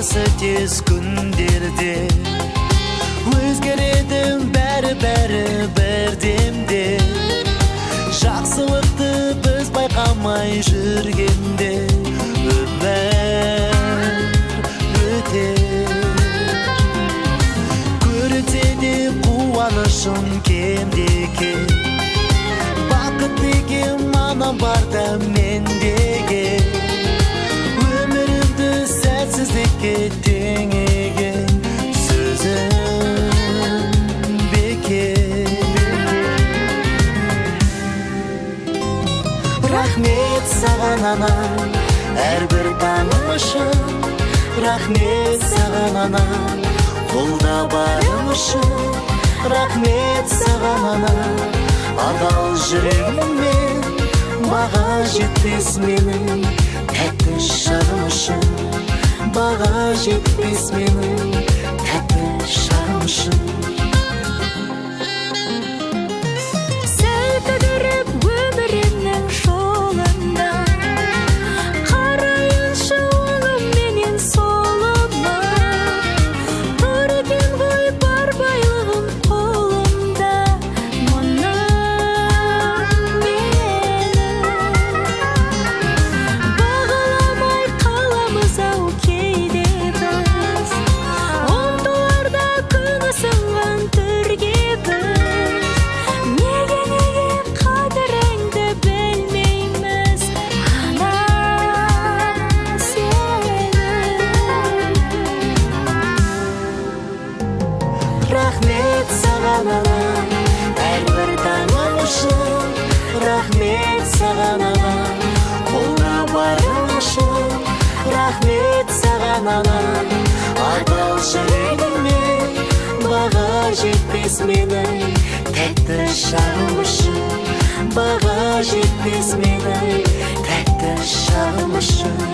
Арасы тез күндерде өзгереді бәрі-бәрі бірдемде. Жақсылықты біз байқамай жүргенде өмір өтер. Көрінсе де қуанышым кемде-кем, бақыт деген анам барда мен деген. Өмірімді сәтсіздікке теңеген сөзім бекер. Рахмет саған, анам, әрбір таңым үшін. Рахмет саған, анам, қолда барым үшін. Рахмет саған, анам, адал жүрегіңмен баға жетпес менің тәтті шағым үшін. Баға жетпес менің тәтті шағым үшін. Сәл кідіріп өмірімнің жолында, қарайыншы оңым менен солыма. Тұр екен ғой бар байлығым қолымда, мұны менің. Бағаламай қаламыз ау кейде біз, ұмтыларда күн ұсынған түрге біз. Неге, неге қадіріңді білмейміз, ана, сенің. Рахмет саған, анам, әрбір таңым үшін. Рахмет саған, анам, қолда барың үшін. Рахмет саған, анам, адал жүрегіңмен баға жетпес менің тәтті шағым үшін. Баға жетпес менің тәтті шағым үшін.